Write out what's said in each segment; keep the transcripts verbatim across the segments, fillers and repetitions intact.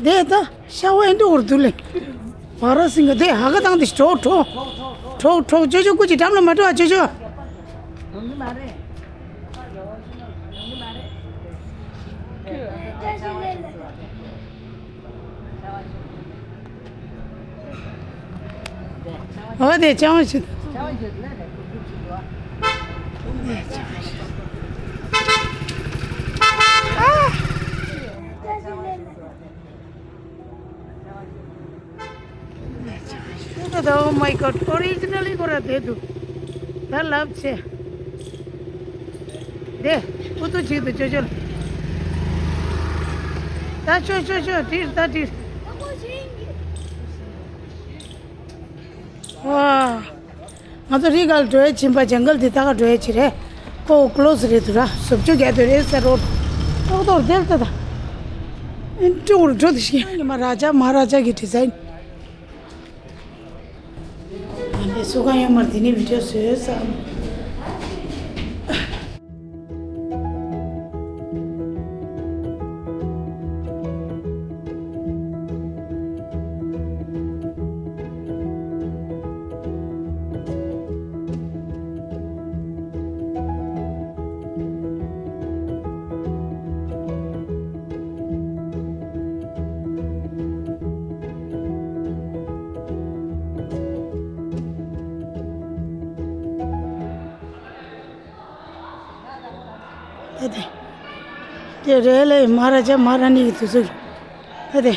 དེ་ད་ཤ་བ་ཨེ་འགྲོ་བར་འདུག་ལེ། བ་ར་སིང་ག་དེ་ཧ་ག་དང་དེ་ཁྲོག་ཁྲོག་ཁྲོག་ཁྲོག་ཅོ་ཅོ་ཀུ་ཅི་འགྲམ་ལ་མ་འགྲོ་ཨ་ཅོ་ཅོ། འོ་དེ་ཅང་ཞིག་ད་ད། Oh my God, originally ཁོ་ར་དེ་འདུག་ད་ལབ་ཆེ། དེ་ཨུ་ཚུགས་ཅིག་ཏུ་ཅོ་ཅོ། ད་ཅོ་ཅོ་ཅོ་བྲིས་ད་བྲིས། ཝ། ང་ཚོ་རི་ག་ལ་འགྲོ་ཡ་ཕྱིན་པ་ཇང་གལ་འདི་ད་ག་འགྲོ་ཡ་ཅི་རེད། ཁོ་ཀློ་སི་རེད་འདུག་ར་བཟོ་བཅོས་རྒྱག་འདོད་རེད་ཟེར་རོ། ཏོག་ཏོག་དེར་ལྟ་ད། ཨེ་འགྲོ་རུ་འགྲོ་དེ་ཤི་ཡ་མ་ར་ཇ་མ་ར་ཇ་གི་ཌི་ཛའིན། ཨ་ནི་སུ་གང་ཡོད་མར་དེ་ནི་བི་ཌིའོ་བཟོས་སམ། ཨ་དེ། དེ་རེད་ལེ་མ་ར་ཇ་མ་ར་ནི་གི་དུས་ཚོད། ཨ་དེ།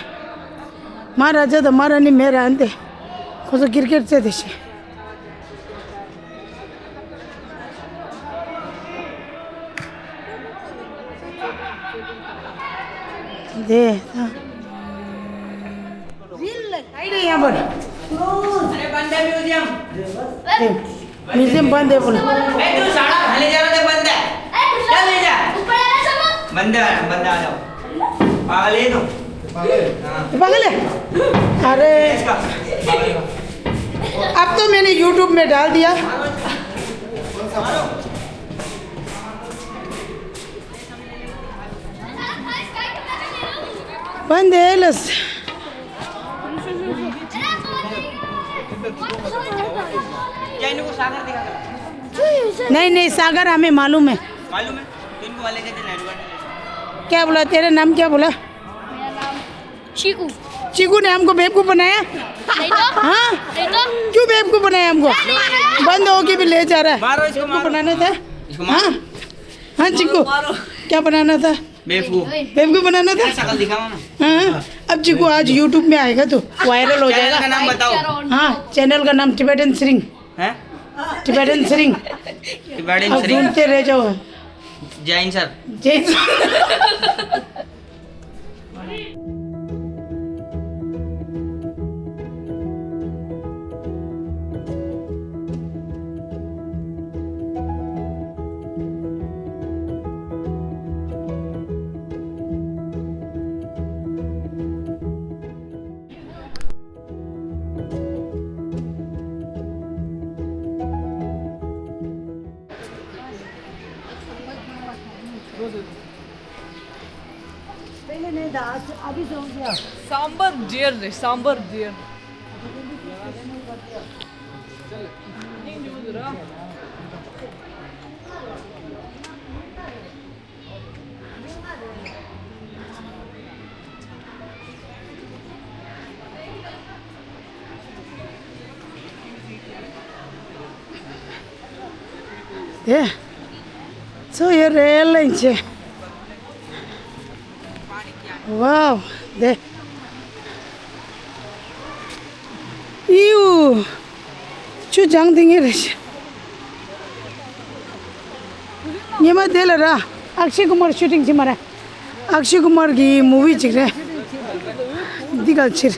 མ་ར་ཇ་དང་མ་ར་ནི་མེད་ར་ཨ་དེ། ཁོ་ཚོ་ཀིར་ཀེར་རྩེ་དེ་ཤེས། དེ། ད། अरे बंद है म्यूजियम। म्यूजियम बंद है बोलो। ए, तू साला खाली जा रहा था, बंद है। क्या ले जा? बंद है, बंद है, आ जाओ। पागल है तू। हाँ। पागल है? अरे। इसका। अब तो मैंने YouTube में डाल दिया। बंद है लस। क्या इनको सागर दिखा कर? नहीं, नहीं, सागर हमें मालूम है। मालूम है? तो इनको वाले कहते हैं नैनू। क्या बोला? तेरा नाम क्या बोला? मेरा नाम चीकू। चीकू ने हमको बेवकूफ बनाया। नहीं तो। हाँ? नहीं तो। क्यों बेवकूफ बनाया हमको? नहीं, नहीं, नहीं। बंद होके भी ले जा रहा है। मारो इसको, बेवकूफ मारो। बनाना था। इसको मारो। हाँ? हाँ, चीकू। मारो। क्या बनाना था? बेवकूफ। बेवकूफ बनाना था? शकल दिखाओ ना। हाँ, अब चीकू आज YouTube में आएगा तो वायरल हो जाएगा। चैनल का नाम बताओ। हाँ, चैनल का नाम टिबेटन सिंह। हैं? टिबेटन सिंह। टिबेटन अब सिंह। ढूंढते रह जाओ। जय हिंद सर। जय हिंद सर। पहले नहीं था, आज अभी से हो गया। सांबर डेयर रे, सांबर डेयर। དེ། ཚོ་ཡོད་རེད་ལེན་ཆེ། ཝའོ། དེ། ཨིའུ། ཆུ་ལྗང་དེ་ངེས་རེད་ཤི། ཉི་མ་དེ་ལ་ར། ཨག་ཤེ་ཀུ་མར་ཤུ་ཊིང་བྱེད་མ་རེད། ཨག་ཤེ་ཀུ་མར་གི་མུ་བི་ཅིག་རེད། འདི་ག་ཕྱིར།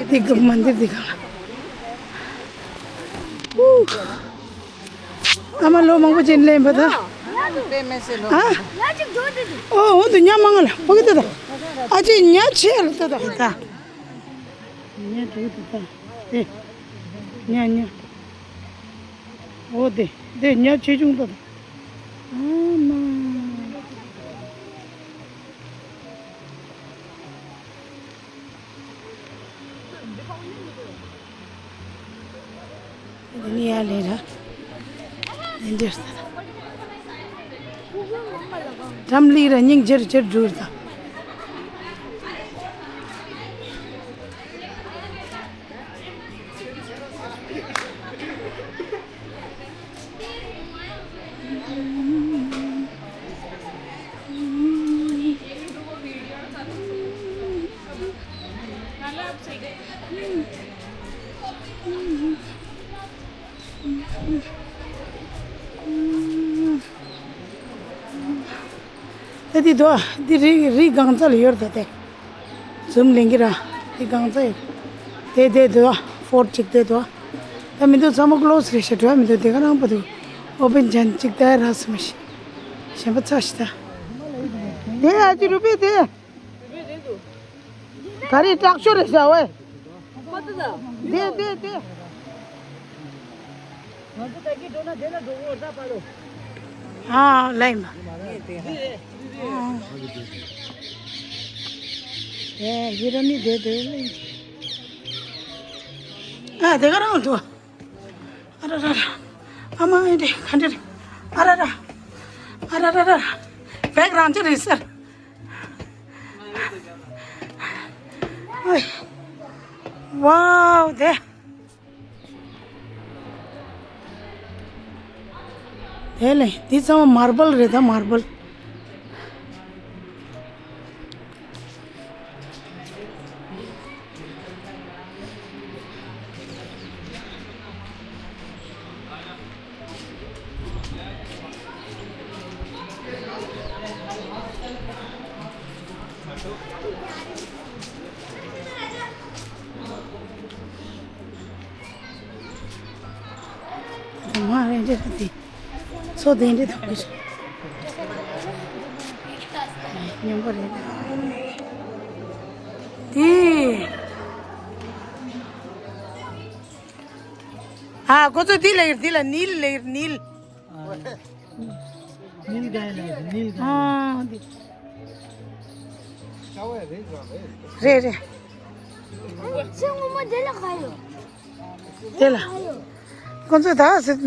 འདི་ག་མ་འདིར་འདི་ག་ཨུ། ཨ་མ་ལོ་མང་པོ་ཅན་ལེན་པ་ད། ཨ། ཨོ་འོ་དུ་ཉ་མང་ལ་ཕོ་གི་ཏེ་ད། ཨ་ཅེ་ཉ་ཆེ་ལ་ཏེ་ད། ད། ཉ་དུ་ཏེ་ད། དེ། ཉ་ཉ། འོ་དེ་དེ་ཉ་ཆེ་ཆུང་ཏེ་ད། ཨ་མ། ནི་ཡ་ལེ་ར། ཨེ་འདྲ་ས། འགྲམ་ལི་ར་སྙིང་རྗེར་རྗེར་འགྲུར་ད། ད་འདི་དོ། འདི་རི་རི་སྒང་རྩ་ལ་ཡོད་རེད་ད་དེ། ཛུམ་ལེན་གི་ར། འདི་སྒང་རྩ་ཡོད། དེ་དེ་དོ། ཕོར་ཅིག་དེ་དོ། ད་མི་འདུག་ཚང་མ་ཀློ་སི་རེད་ཤག་འགྲོ་མི་འདུག་དེ་ག་རང་པ་འདུག་ཨོ་པན་ཅན་ཅིག་ད་ར་སི་མ་ཤི། གཞན་པ་ཚ་ཤི་ད། དེ་ཨ་ཅི་རུ་པི་དེ། ག་རེ་དྲག་ཤོས་རེད་ཤག་ཝེ། དེ་དེ་དེ། ཨ་ལེན། ཨེ་ཡི་ར་མི་དེ་དེ་ལེན། ཨ་དེ་ག་རང་འདུག་ཨ་ར་ར་ར། ཨ་མ་ཨེ་དེ་ག་འདྲ་རེད། ཨ་ར་ར། ཨ་ར་ར་ར། བེག་རང་ཅི་རེད་ཟེར། ཝའོ་དེ། དེ་ལས་འདི་ཚང་མ་མར་བལ་རེད་ད་མར་བལ། མ་རེད་འདྲ་དེ། མཚོ་དེ་འདྲ་མཐོང་གི་སྙོམས་པོ་རེད་དེ། ཨ་ཁོ་ཚོ་འདི་ལ་ཡིར་འདི་ལ་ནིལ་ལ་ཡིར་ནིལ། ནིལ་ག་ཡིན་ལ་ནིལ་ག་ཡིན། ཨ་འདི། རེད་རེད། ཚེ་ངོ་མ་དེ་ལ་ག་ཡོད། དེ་ལ། ཁོ་ཚོ་ད་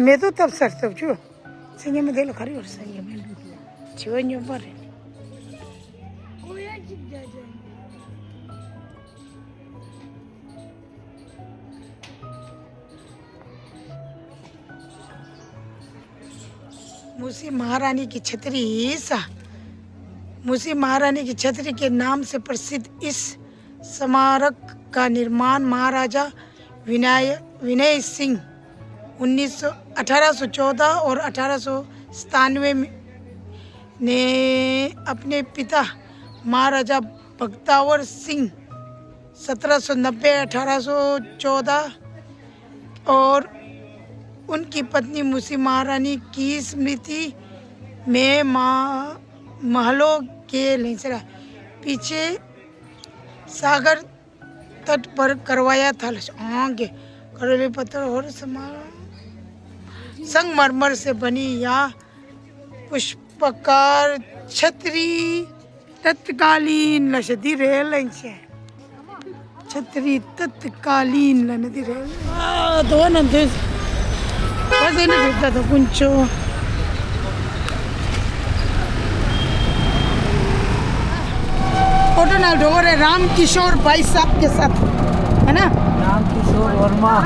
མེ་ཏོག་བཏབ་ཚར་སྟབས་ཆུ། ཚེ་སྙེ་མོ་དེ་ལ་ག་རེ་ཡོད་ཟེར་ཡ་མེད་འདུག་བྱི་བ་སྨྱོན་པ་རེད། मुसी महारानी की छतरी सा। मुसी महारानी की छतरी के नाम से प्रसिद्ध इस स्मारक का निर्माण महाराजा विनय, विनय सिंह उन्नीस सौ, अठारह सौ चौदह और अठारह सौ सतानवे में, ने अपने पिता महाराजा बख्तावर सिंह सत्रह सौ नब्बे अठारह सौ चौदह और उनकी पत्नी मुसी महारानी की स्मृति में मा-, महलों के लेंसरा पीछे सागर तट पर करवाया था। आगे करौली पत्थर और समा-, संगमरमर से बनी या पुष्पाकार छतरी तत्कालीन लश दी रेल इंचे। छतरी तत्कालीन लन दी रेल। आ, दो नंदे। बस इन्हें भेजता था कुंचो। फोटो ना डोरे राम किशोर भाई साहब के साथ, है ना? राम किशोर वर्मा।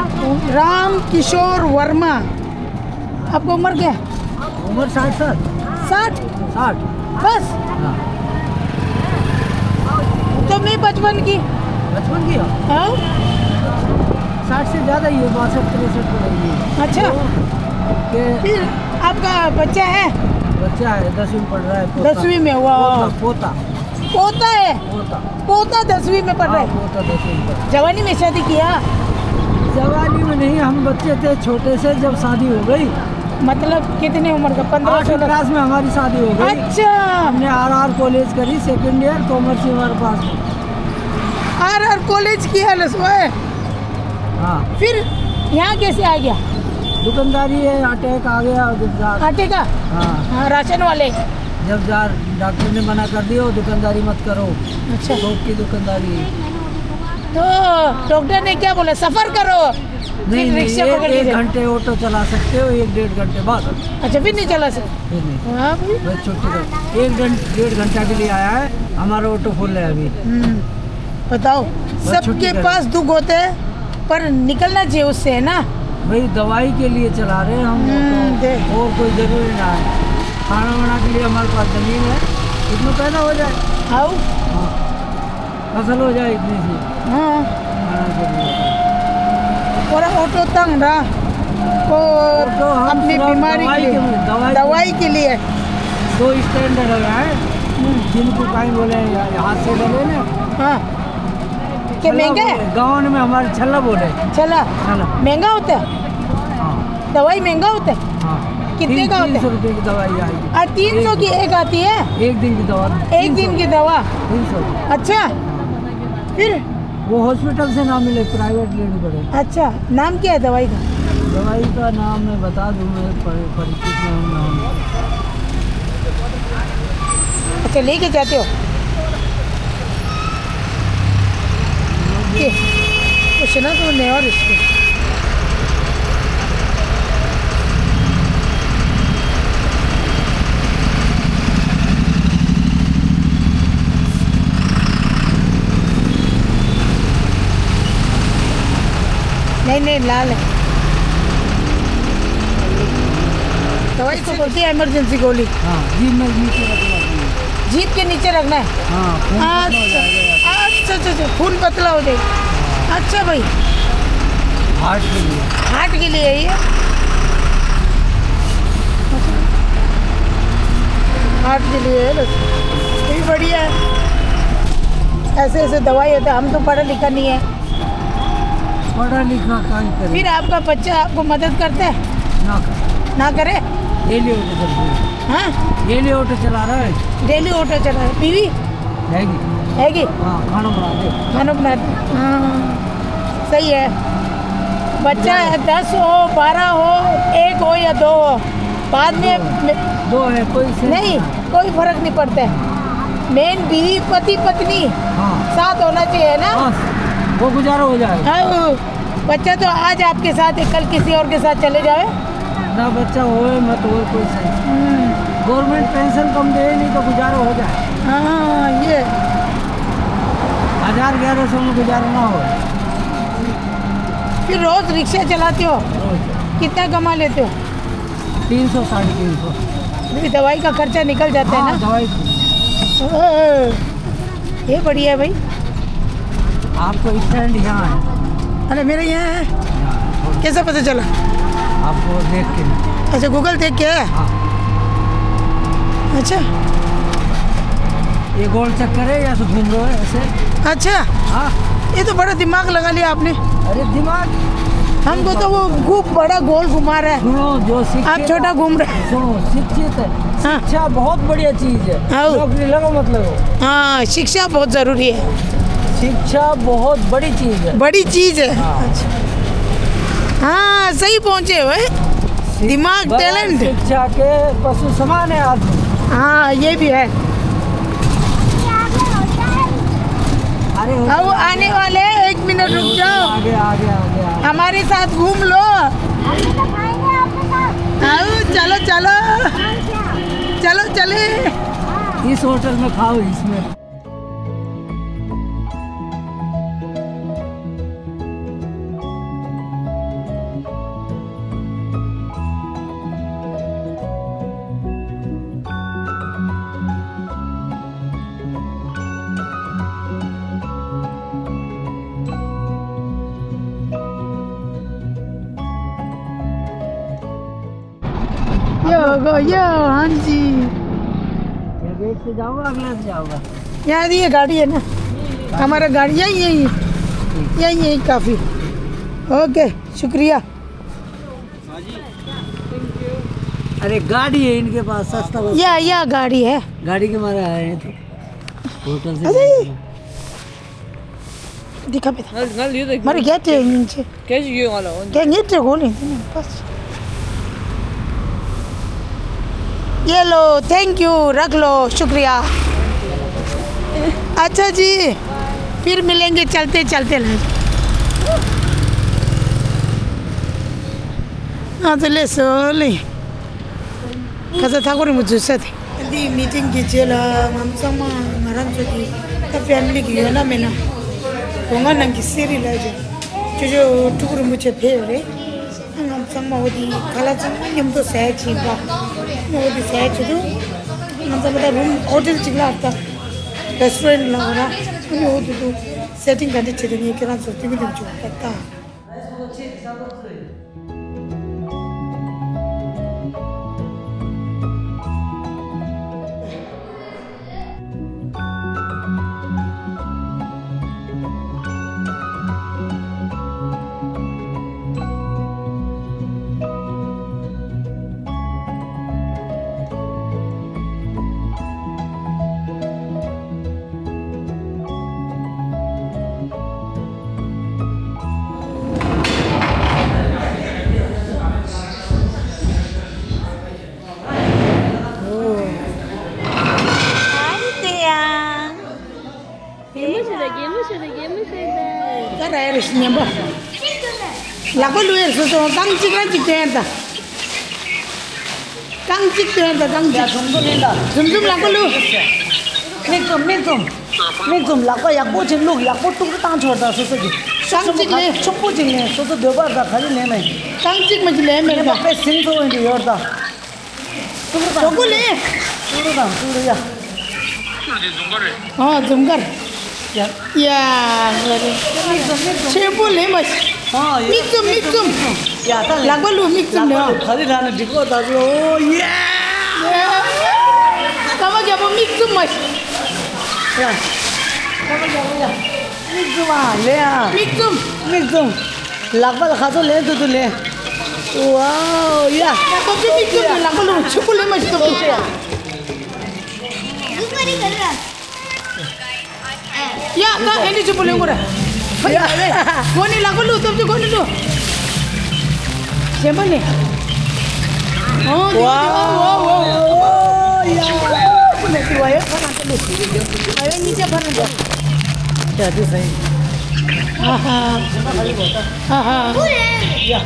राम किशोर वर्मा। आपको उम्र क्या है? उम्र साठ साल। साठ? साठ। बस? हाँ। तो मैं पचपन की। पचपन की हो? हाँ। साठ से ज्यादा ही हो, बासठ तिरसठ को रहेगी। अच्छा। तो के फिर आपका बच्चा है? बच्चा है, दसवीं पढ़ रहा है, पोता। दसवीं में, वाह। पोता, पोता। पोता है? पोता। पोता दसवीं में पढ़ रहा है? हाँ, पोता दसवीं में पढ़ रहा है। जवानी में शादी किया? जवानी में नहीं, हम बच्चे थे छोटे से जब शादी हो गई। मतलब कितने उम्र का? पन्द्रह आठवीं सोलह? क्लास में हमारी शादी हो गई। अच्छा। हमने आर आर कॉलेज करी, सेकंड ईयर, कॉमर्स हमारे पास में। आर आर कॉलेज किया ना, सोए। हाँ। फिर यहाँ कैसे आ गया? दुकानदारी है, अटैक आ गया और जब जा आटे का? हाँ। हाँ, राशन वाले। जब जा, डॉक्टर ने मना कर दिया, "वो दुकानदारी मत करो।" अच्छा। थोक की दुकानदारी है। तो डॉक्टर ने क्या बोला, सफर करो, नहीं फिर नहीं, रिक्शा एक, पकड़ के एक जाओ। घंटे ऑटो चला सकते हो, एक डेढ़ घंटे बाद। अच्छा, फिर नहीं चला सकते। फिर नहीं। हाँ भाई। बस छुट्टी कर, एक घंटे, डेढ़ घंटा के लिए आया है, हमारा ऑटो फुल है अभी। हम्म, बताओ, बस छुट्टी सबके करो। पास दुख होते हैं, पर निकलना चाहिए उससे, है ना? भाई, दवाई के लिए चला रहे हैं हम हम्म, ऑटो, दे। और कोई जरूरी ना है। खाना वाना के लिए हमारे पास जमीन है, इसमें पैदा हो जाए। आओ। हाँ। फसल हो जाए इतनी सी। हाँ। खाना जरूरी होता है। और ऑटो तंग रहा, और ऑटो हम अपनी सिर्फ बीमारी के दवाई लिए, के लिए, दवाई के दवाई के लिए। दो स्टैंड लगा है, हम्म। जिनको कहीं बोले, हाथ से ले लेना। हाँ। क्या छल्ला महंगा है? बोले, गाँव में हमारे छल्ला बोले। छल्ला? छल्ला। महंगा होता है? हाँ। दवाई महंगा होता है? हाँ। कितने तीन, का होता है? तीन सौ रुपये की दवाई आएगी। आ, तीन सौ एक की एक आती है? एक दिन की दवा। एक दिन की दवा? तीन सौ। अच्छा। फिर? वो हॉस्पिटल से ना मिले, प्राइवेट लेनी पड़े। अच्छा, नाम क्या है दवाई का? दवाई का नाम मैं बता दूँ, मैं पर-, परिचित में हूँ नाम। अच्छा, लेके जाते हो? ये, कुछ ना तो नहीं और इसको। नहीं, नहीं, लाल है। दवाई को बोलते हैं इमरजेंसी गोली। हाँ, जीप में नीचे रखना है। जीप के नीचे रखना है? हाँ, खून पतला हो अच्छा। जाएगा। अच्छा, अच्छा, अच्छा, खून पतला हो जाएगा। अच्छा भाई। हार्ट के लिए। हार्ट के लिए है ये? हार्ट के लिए है बस। ये भी बढ़िया है। ऐसे, ऐसे दवाई होते हैं, हम तो पढ़ा लिखा नहीं है। पढ़ा लिखा काई करे। फिर आपका बच्चा आपको मदद करता है? ना करे। ना करे? डेली ऑटो चल रही है। हाँ? डेली ऑटो चला रहा है। डेली ऑटो चला रहा है। बीवी? हैगी। हैगी? हाँ, खाना बना दे। खाना बना दे। हाँ, सही है। बच्चा है, दस हो, बारह हो, एक हो या दो हो, बाद में दो है, कोई से नहीं, कोई फर्क नहीं पड़ता है। मेन बीवी, पति, पत्नी हाँ। साथ होना चाहिए ना। बस, वो गुजारा हो जाए। हाँ, वो बच्चा तो आज आपके साथ है, कल किसी और के साथ चले जाए। ना बच्चा होए मत, और कोई सही। हम्म। गवर्नमेंट पेंशन कम दे, नहीं तो गुजारा हो जाए। हाँ, ये। हज़ार ग्यारह सौ में गुजारा ना हो। फिर रोज रिक्शा चलाते हो? रोज। कितना कमा लेते हो? तीन सौ, साढ़े तीन सौ। अभी दवाई का खर्चा निकल जाता है हाँ, ना? दवाई। ओह, ये बढ़िया है भाई। आपको स्टैंड यहाँ है। अरे, मेरे यहाँ है। यहाँ, थोड़ा। कैसे पता चला? आपको देख के। अच्छा, गूगल देख के? हाँ। अच्छा। ये गोल चक्कर है, यहाँ से घूम रहे हो ऐसे। अच्छा। हाँ। ये तो बड़ा दिमाग लगा लिया आपने। अरे, दिमाग। हमको तो वो खूब बड़ा गोल घुमा रहा है। सुनो, जो शिक्षित आप छोटा घूम रहे हैं। सुनो, शिक्षित है। हाँ। शिक्षा बहुत बढ़िया चीज है। हाँ। नौकरी लगो मत लगो। हाँ, शिक्षा बहुत जरूरी है। शिक्षा बहुत बड़ी चीज है। बड़ी चीज है। हाँ। अच्छा। हाँ, सही पहुंचे हुए। शिक-, दिमाग, बगैर टैलेंट। शिक्षा के पशु समान है आदमी। हाँ, ये भी है। अरे, अब आने वाले हैं, एक मिनट रुक जाओ। आगे, आगे, आगे, आगे। हमारे साथ घूम लो। अभी तो खाएंगे आपके साथ। आओ, चलो, चलो। और क्या? चलो, चले। हाँ। इस होटल में खाओ, इसमें। ये होगा, ये, हाँ जी। ये गेट से जाओगा, अगले से जाओगा? यहाँ ये गाड़ी है ना, हमारा गाड़ी यही, यही, यही, यही काफ़ी। ओके, शुक्रिया। अरे, गाड़ी है इनके पास, सस्ता बस। या, या गाड़ी है। गाड़ी के मारे आए हैं तो होटल से अरे। आए हैं। दिखा बेटा। नल, नल ये देख। मारे क्या चाहिए नीचे? कैसे ये वाला हो? क्या नीचे को नहीं? बस। ये लो, थैंक यू, रख लो, शुक्रिया। अच्छा जी। फिर मिलेंगे चलते चलते। ང་ཚོ་སླེབས་སོང་ལེ། ཁ་ས་ཐག་པ་རིང་པོ་འཛུལ་ས་དེ། འདི་མི་ཊིང་གི་རྗེས་ལ་ང་ཚང་མ་ང་རང་ཚོ་གི་ད་ཕེ་མི་ལི་གི་ཡོད་ན་མེད་ན། སྒོ་ང་ནང་གི་སེ་རི་ལ་ཅོ་ཅོ་ཕྲུ་གུ་རིན་པོ་ཆེ་ཕེབས་ཡོད་རེད། ང་ཚང་མ་འོ་དེ་ཁ་ལག་ཚང་མ་མཉམ་དུ་ཟས་བྱིན་པ། འོ་དེ་ཟས་བྱེད་དུས་ང་ཚང་མ་ད་རུམ་ཧོ་ཊེལ་གཅིག་ལ་ད་རེ་སི་ཊོ་རེན་ཊི་ལ་འོ་ར། ཨ་ནི་འོ་དེ་དུ་སེ་ཊིང་ག་འདྲ་བྱེད་དུ་ངས་ཁྱེད་རང་ཚོར་སྟོན་གི་འདུག་ཅོ་ད་ད། ད་ར་ཡ་རེ་ཞིག་ཉན་པ། ལག་པ་བླུགས་ཡ་སོ་སོ་རྐང་གཅིག་ར་གཅིག་སྟོན་ད། རྐང་གཅིག་སྟོན་ད་རྐང་གཅིག་འཛུམ་འཛུམ་ལེན་ད། འཛུམ་འཛུམ་ལག་པ་བླུགས། མིག་འཛུམ་མིག་འཛུམ། མིག་འཛུམ་ལག་པ་ཡག་པོ་ཅིག་བླུགས། ཡག་པོ་ཏུག་ཏུ་བཏང་ཆོག་ད་སོ་སོ་གི། རྐང་གཅིག་ལེན། ཕྱུག་པོ་ཅིག་ལེན། སོ་སོ་འདོད་པ་ད་ག་རེ་ལེན་མེད། རྐང་གཅིག་མ་ཅིག་ལེན་མེད་ད། ལེན་པ་དཔེ་ཟིན་ཚོ་འོན་ཏེ་ཡོད་ད། ཀྲུག་ཀྲུག་དང་། གྲོགས་པོ་ལེ། ཀྲུག་ཀྲུག་དང་ཀྲུག་ཀྲུག་ཡ། ཨ་འཛུམ་དཀར། ཡ། ཡ། མིག་འཛུམ་མིག་འཛུམ། ཆེན་པོ་ལེ་མ། ཨ་ཡ། མིག་འཛུམ་མིག་འཛུམ། ཡ་ད་ལེ། ལག་པ་བླུགས། མིག་འཛུམ་ལེ། ལག་པ་བླུགས། ག་རེ་རག་ན་འགྲིག་གོ་ད་ཚོ། ཨོ་ཡ། ཡ། ཀརྨ་རྒྱལ་པོ་མིག་འཛུམ་མ། ཡ། ཀརྨ་རྒྱལ་པོ་ཡ། མིག་འཛུམ་མ་ལེ་ཡ། མིག་འཛུམ། མིག་འཛུམ། ལག་པ་ལ་ག་ཚོད་ལེན་ཐུབ་ཐུབ་ལེན། ཝའོ་ཡ། ཡ་ཀོ་ཅི་མིག་ཙུམ་ནི་ལག་པ་ལུ་ཆུ་བུ་ལེན་མ་ཤི་ཏོ་ཀི། ཡ་ད་ཨེ་འདྲི་ཆུ་བུ་ལེན་གོ་ར། ཡ། གོ་ནི་ལག་པ་ལུ་ཏོབ་ཅི་གོ་ནི་ལུ། ཞེན་པ་ནི། ཨོ་ཝའོ་ཝའོ་ཝའོ་ཝའོ་ཡ། ཕུ་ནེ་ཏི་ཝ་ཡ་ཕ་ན་ཏི་ལུ། ཨ་ཡ་ཉི་ཅ་ཕ་ན་ཏི་ལུ། ཡ་དེ་ཟེར། ཨ་ཧ། ཨ་ཧ། ཡ། མང་པོ་ཡ། ཡ།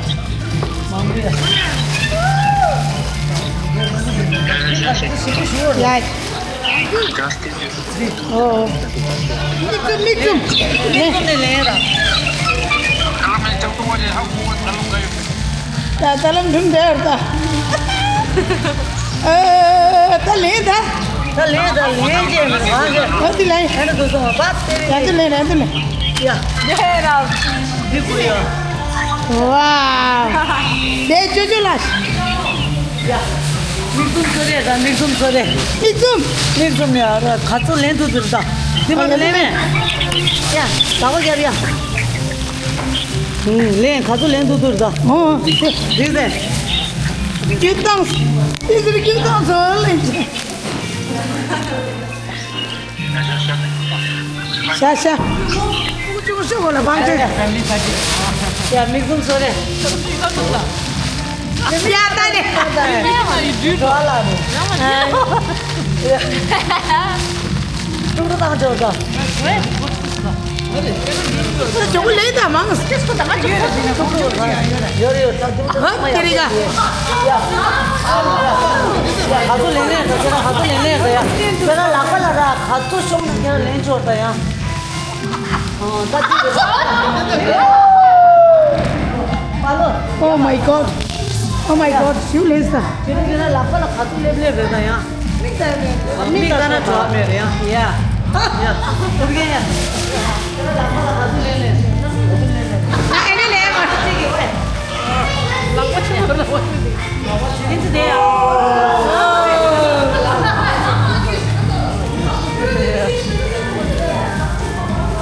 ཨོ། མིག་ཙུམ་མིག་ཙུམ། མིག་ཙུམ་ནས་ལེན་ར། ད་ད་ལམ་འགྲིམ་བསྡད་ཡོད་ད། ཨ། ད་ལེན་ད། ད་ལེན་ད་ལེན་གྱི་མི་མང་གི། ཨ་དེ་ལེན། ཨ་ནི་དུ་སོང་བ་དེ་རེད། ཡང་དུ་ལེན་ཡང་དུ་ལེན། ཡ། ཡ་ར། འདི་ཀུ་ཡ། ཝའོ། དེ་ཅོ་ཅོ་ལ། ཡ། མིག་ཙུམ་ཚོ་རེད་ད་མིག་ཙུམ་ཚོ་རེད། མིག་ཙུམ། མིག་ཙུམ་ཡ་ར་ག་ཚོད་ལེན་ཐུབ་ཐུབ་ད། དེ་མ་ལེན་མེད། ཡ། ད་གོ་རྒྱབ་ཡ། ལེན་ག་ཚོད་ལེན་ཐུབ་ཐུབ་ད། ཨོ། རིག་ཟེར། སྐྱིད་ཏང་། དེ་ཟེར་སྐྱིད་ཏང་ཚོ་ལེན། ཤ་ཤ། ཡ་མིག་ཙུམ་ཚོ་རེད། ཡ་ད་ནི། ཀྲུག་ཀྲུག་བཏང་ཆོག་ད། ད་ཇོ་བོ་ལེན་ད་མང་། ཡོད་རེད་ཡོད་ད། ཧ་དེ་རིང་ག་ག་ཚོད་ལེན་ལེན་ད་ཁྱེད་རང་ག་ཚོད་ལེན་ལེན་ད་ཡ། ཁྱེད་རང་ལག་པ་ལ་ར་ག་ཚོད་ཤོང་ན་ཁྱེད་རང་ལེན་ཆོག་ད་ཡ། ཨོ་ད་ཅི་རེད། Oh my God. Oh my God. ཞུ་ལེན་ས། ཁྱེད་རང་ཁྱེད་རང་ལག་པ་ལ་ག་ཚོད་ལེབ་ལེབ་རེད་ད་ཡ། མིག་ལྟ་ན་གྲོགས་མེད་རེད་ཡ། ཡ། ཡ། ཨེ་ནི་ལེ་མ། ཨོ།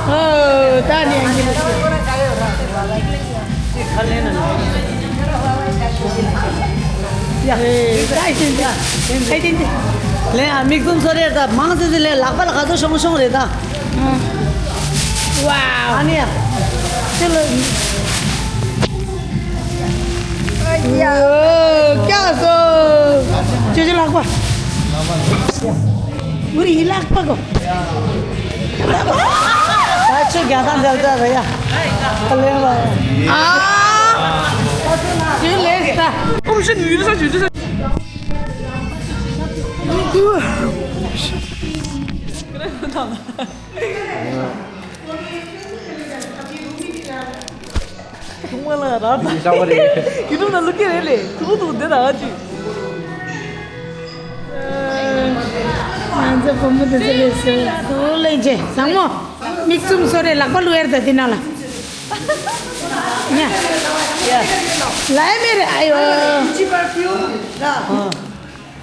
ཨོ། ད་ནི་ཨ་ནི་ལ། ཁ་ལེན་ན། ཡ། ཨེ། ད་ཡིན་ད། ཨེ་དེ་འདི། ལེན་ཨ་མིག་ཙུམ་ཚོ་རེད་ད། མང་ཙི་ཙི་ལེན། ལག་པ་ལ་ག་ཚོད་ཤོང་ཤོང་རེད་ད། ཨ། ཝའོ། ཨ་ནི་ཡ། དེ་ལ། ཡ། ཀྱ་སོ། ཅོ་ཅོ་ལག་པ། མུ་རི་ལག་པ་གོ། ད་ རྒྱ་ཐང་འདེབས་ད་རེད་ཡ། ཨ་ལེ་ལ། ཨ། ཞུ་ལེ་ད། ཨོམ་ཤི་ནུས་ས་ཞུ་ས། ཁུག་མ་ལ་ར་ད། ཡིན་ས་བ་རེད། ཡུ་ཊུབ་ན་ལུག་གི་རེད་ལེ། ཐུག་ཐུག་འདི་ད་ཅི། ང་ཚོ་བུ་མོ་དེ་ཚོ་ལས་སུ་དོ་ལེན་ཆེ་བཟང་མོ། མིག་བཙུམ་སོ་རེ་ལག་པ་ལུ་ཡར་ད་དེ་ན་ལ། ཉ། ལའི་མེ་རེ་ཨ་ཡོ།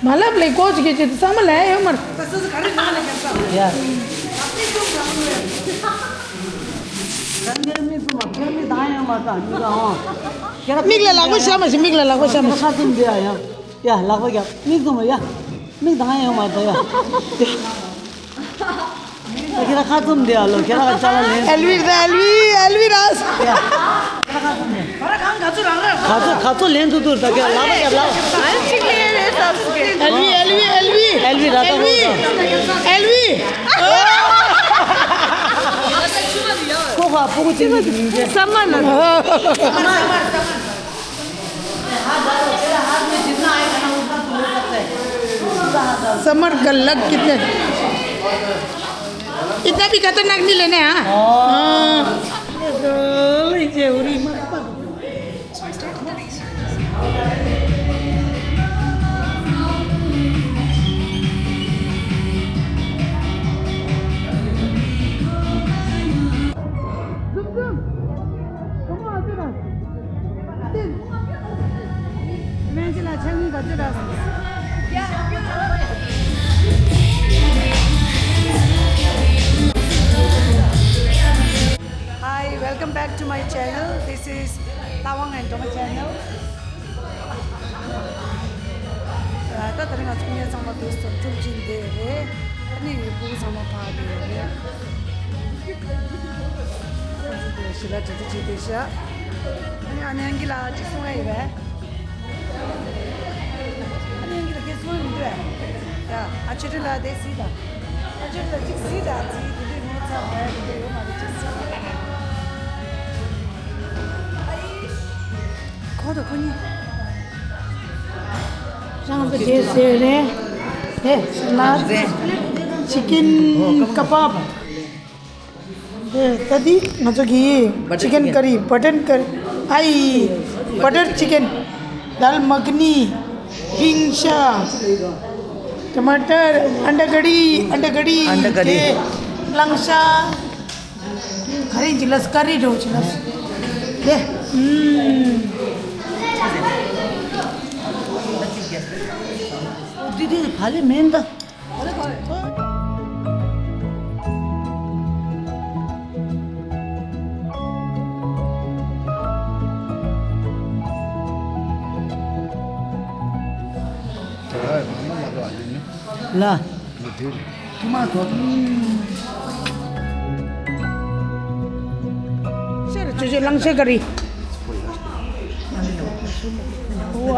མ་ལབ་ལེ་ཀོ་ཅི་ཀེ་ཅི་ཚང་མ་ལའི་ཡོ་མར། ཡ། མིག་ལ་ལག་པ་བཞག་མ་ཤི། མིག་ལ་ལག་པ་བཞག་མ་ཤི། ཁ་བཙུམ་དེ་ཡ་ཡ། ཡ་ལག་པ་རྒྱབ། མིག་བཙུམ་ཡ། མིག་དང་ཡང་མ་དང་ཡ། ཁྱེད་རང་ཁ་བཙུམ་དེ་ཡ་ལོ། ཁྱེད་རང་ཅ་ལག་ལེན། ཨེལ་བི་ར་ཨེལ་བི་ཨེལ་བི་ར། ཡ། ཁྱེད་རང་ཁ་བཙུམ་དེ། ག་ཚོད་ག་ཚོད་ལེན་ཐུབ་ཐུབ་ད་ཁྱེད་ལག་པ་རྒྱབ་ལག་པ། ཨ་ཅིག་ལེན་རེད་ས་སུ་གེ། ཨེལ་བི་ཨེལ་བི་ཨེལ་བི། ཨེལ་བི་ར་ད་ཨེལ་བི། ཨེལ་བི། ཁོ་ཁ་ཕྲུ་གུ་ཅིག་གི་མིང་ཅན། ས་མ་ན། समर का लक कितने? इतना भी खतरनाक नहीं लेना है, हाँ? हाँ। हाँ। Hi, welcome back to my channel. This is Tawang and Doma channel. ད་ད་རིང་ང་ཚོ་ངའི་ཚང་མ་དུས་སུ་ཚུགས་ཀྱིན་བསྡད་རེད། ཨ་ནི་ཕྲུ་གུ་ཚང་མ་ཕར་བསྡད་རེད། ཞི་ལ་དྲི་དྲི་བྱེད་དེ་ཤ། ཨ་ནི་ཨ་ནེ་ཨང་གི་ལ་ཅིག་གསུང་ཡ་ཡིན་པས། ཨ་ནེ་ཨང་གི་ལ་ཁྱེད་གསུང་ཡ་མི་འདུག་ཨ། ཡ་ཨ་ཆོས་སྒྲོན་ལ་དེ་སྲིད་དང་། ཨ་ཆོས་སྒྲོན་ལ་ཅིག་སྲིད་དང་ཅིག་དེ་དུས་ངོ་ཚ་བ་ཡ་དེ་དུས་ཡོད་མ་རེད་ཅིག་སྲིད། ཁོ་དང་ཁོ་གཉིས། རང་ཚོ་དེ་ཟེར་རེད། དེ་ལ་ཅི་ཀིན་ཀ་བབ། དེ་ད་དེ་ང་ཚོ་གི་ཅི་ཀིན་ཀ་རི། བ་ཊར་ཀ་རི། ཨའི། བ་ཊར་ཅི་ཀིན། དཱལ་མ་ཁ་ནི། པིང་ཤ། ཊ་མ་ཊར། ཨན་ཌ་ཀ་རི། ཨན་ཌ་ཀ་རི། ཨན་ཌ་ཀ་རི། དེ་གླང་ཤ། ག་རེ་ཅིག་ལབ། ཀ་རི་འདྲ་བོ་ཅིག་ལབ། དེ། ཨུམ། འདི་དེ་བ་ལེ་མེན་ད། ལ། ཤར་ཅོ་ཅོ་གླང་ཤ་ཀ་རི། ཝ།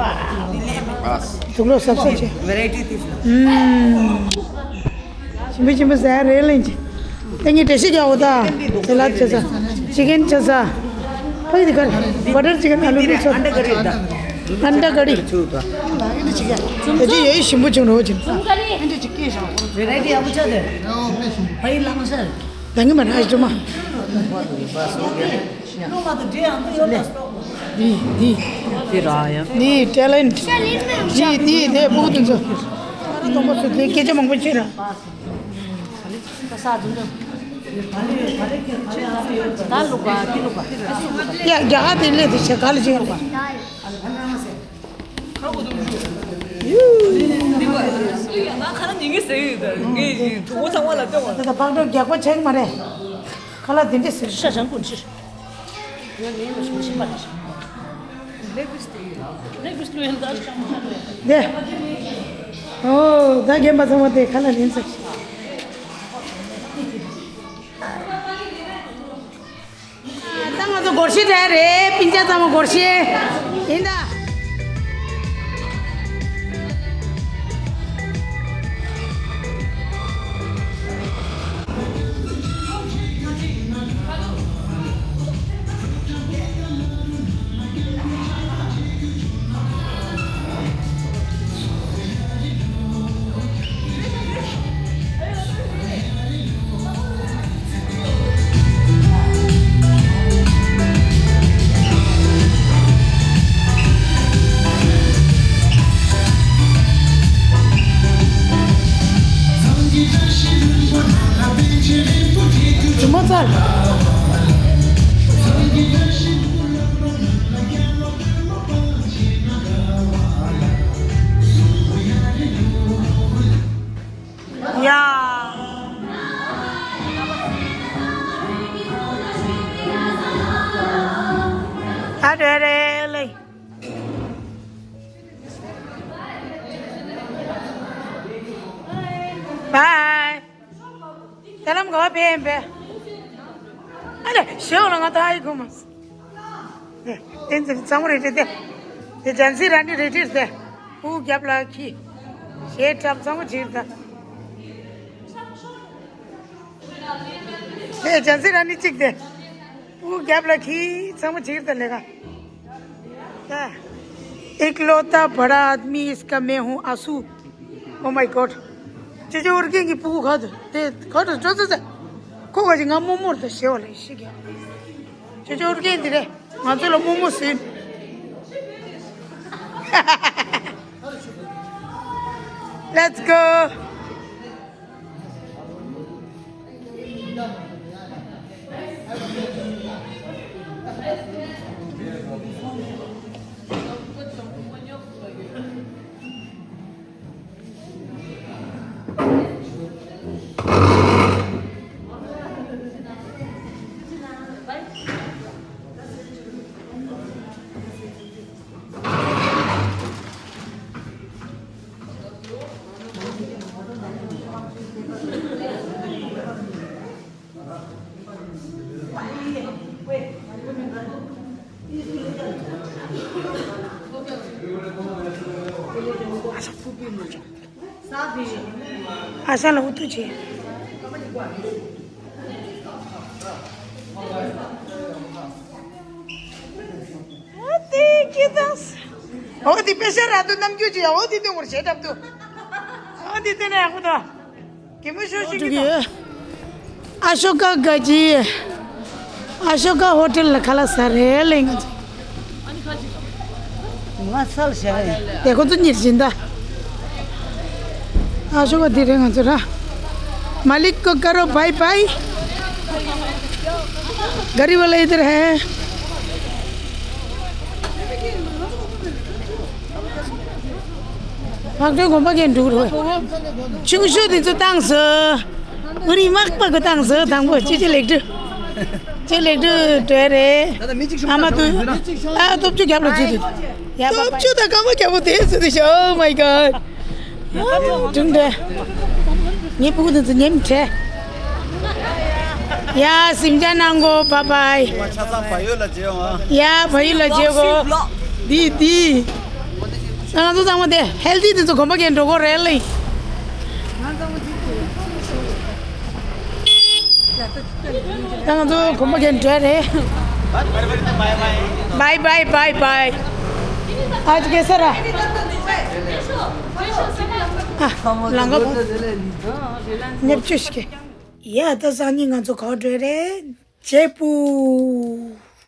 དུག་ལོག་སབ་སབ་བྱས། ཨུམ། ཞིམ་པོ་ཞིམ་པོ་ཟ་ཡ་རེད་ལེན་གྱི། ད་ངས་འགྲེལ་བཤད་རྒྱག་འོ་ད། སེ་ལད་བྱས་ས། ཅི་ཀིན་བྱས་ས། ཕ་གི་དེ་གར། བ་ཊར་ཅི་ཀིན། ཨ་ལུ་མིག་སོ། ཨན་ཌ་ཀ་རི། ཨན་ཌ་ཀ་རི། དེ་ཅི་ཡོད་ཞིམ་པོ་བྱུང་རོགས་བྱུང་། ད་ངི་མ་ར་ཨ་ཅོ་མ། འདི་འདི། འདི་ཊེ་ལེན་ཊི། འདི་འདི་དེ་ཕྲུ་གུ་དེ་ཚོ། ཨ་ར་དང་པོ་ཚོ་དེ་སྐད་ཆ་མང་པོ་བཤད་ར། ད་ལུག་པ་འདི་ལུག་པ། ཡ་རྒྱ་གར་དེ་ལས་དེ་བྱས་ག་ལ་བྱེད་ལུག་པ། ང་ཁ་ན་ཉིན་གྱི་ཟེར་ཡོད་ད། ངས་གྲོགས་པོ་ཚང་མ་ལ་སྟོན་པ། ད་ཕག་གྲུ་རྒྱག་པ་ཆགས་མ་རེད། ཁ་ལག་དེ་འདྲས་ཟེར། ཤ་ཞང་ཀུན་ཕྱིར། ལེག་པིས་ལོས་ཡིན་ད། ལེག་པིས་ལོས་ཡིན་ད། དེ། ཨོ་ད་རྒན་པ་ཚང་མ་དེ་ཁ་ལག་ལེན་ཚར། ད་ང་ཚོ་སྒོར་གཞས་འདྲ་རེད། སྤུན་ཀྱག་ཚང་མ་སྒོར་གཞས་ཡིན་ད། ཚར། ཡ། ད་འདྲ་རེད་ལེ། བའི། ད་ལམ་ག་བ་ཕེབས་ཡིན་པས། ཨ་ལེ་ཞེའོ་ལ་ང་ད་ཨ་ཡི་གོ་མ། དེ་ཚོ་གཙང་མ་རེད་དེ། དེ་ཇན་སི་ར་ནི་རེད་དེ། སྤུ་གུ་རྒྱབ་ལ་ཁྱི། ཞེ་ཁྲབ་གཙང་མ་བྱེད་ད། དེ་ཇན་སི་ར་ནི་གཅིག་དེ། སྤུ་གུ་རྒྱབ་ལ་ཁྱི་གཙང་མ་བྱེད་ད་ལས་ཀ། इकलौता बड़ा आदमी इसका मैं हूँ आंसू। Oh my God। ཅོ་ཅོ་ཨོར་གན་གྱི་སྤུ་གུ་ག་དུ་དེ་ག་དུ་ཅོ་ཅོ་ཅོ། ཁོ་ག་ཅི་ང་རྨོ་མོར་དུ་ཞེ་བ་ལ་ཤི་གི། ཅོ་ཅོ་ཨོར་གན་འདི་རེད། ང་ཚོ་ལ་རྨོ་མོ་ཟིན། Let's go. ཨ་ཞང་ལ་འུ་ཐུག་བྱེད། ཨ་དེ་ཁྱེད་དང་། འོ་དེ་དཔེ་ཤ་ར་དུ་རྣམ་འགྱུར་གྱི་འོ་དེ་དེ་ངོར་བྱེད་གྲབས་དུ། འོ་དེ་དེ་ནས་ཡག་པོ་དང་། གད་མོ་ཤོར་ཞིག་གི་དང་། ཨ་ཤོ་ཀ་ག་ཅི། ཨ་ཤོ་ཀ་ཧོ་ཊེལ་ལ་ཁ་ལག་ཟ་རེད་ལེ་ང་ཚོ། ང་སལ་བྱ་ཡིན། དེ་ཁོ་ཚོ་གཉིས་སྦྱིན་བདག་ཨ་ཤོ་ཀ་འདི་རེད་ང་ཚོ་ར། मालिक को करो बाय बाय। गाड़ी वाला इधर है। ཕག་གྲུའི་གོམ་པ་གས་འགྲོ་རོགས། ཆུང་ཤོས་དེ་ཚོ་བཏང་སོ། ཨུ་རི་མག་པ་གོ་བཏང་སོ་དང་པོ་ཅི་ཅི་ལེགས་འགྲུབ། ཅི་ལེགས་འགྲུབ་འགྲོ་རེད། ཨ་མ་དུ། ཨ་སྟོབས་ཆུ་རྒྱབ་ལ་ཚུད་ཚུད། ཡ་པ་པ། སྟོབས་ཆུ་དང་སྐར་མ་རྒྱབ་པོ་དེ་ཚུད་དུ་ཤོག Oh my God། ཨ་དུང་འདྲ། ངའི་སྤུ་གུ་དེ་ཚོ་ཉེམ་བྲལ། ཡ་སེམས་ཅན་ནང་གོ་བ་བའི། ཆ་ཚང་བལ་ཡུལ་ལ་མཇལ་ཡོང་ཨ། ཡ་བལ་ཡུལ་ལ་མཇལ་གོ། འདི་འདི། ང་ཚོ་ཚང་མ་དེ་ཧེལ་ཐི་དེ་ཚོ་གོམ་པ་གས་འགྲོ་གོ་རེད་ལེ། ད་ང་ཚོ་གོམ་པ་གས་འགྲོ་རེད། bye bye bye bye. आज कैसा रहा? ཨ་ལང་ཀ་པོ། ཉེབ་ཅུ་ཞིག་ཡ་ད་སང་ཉིན་ང་ཚོ་ག་པར་འགྲོ་རེད། ཇེ་པུ།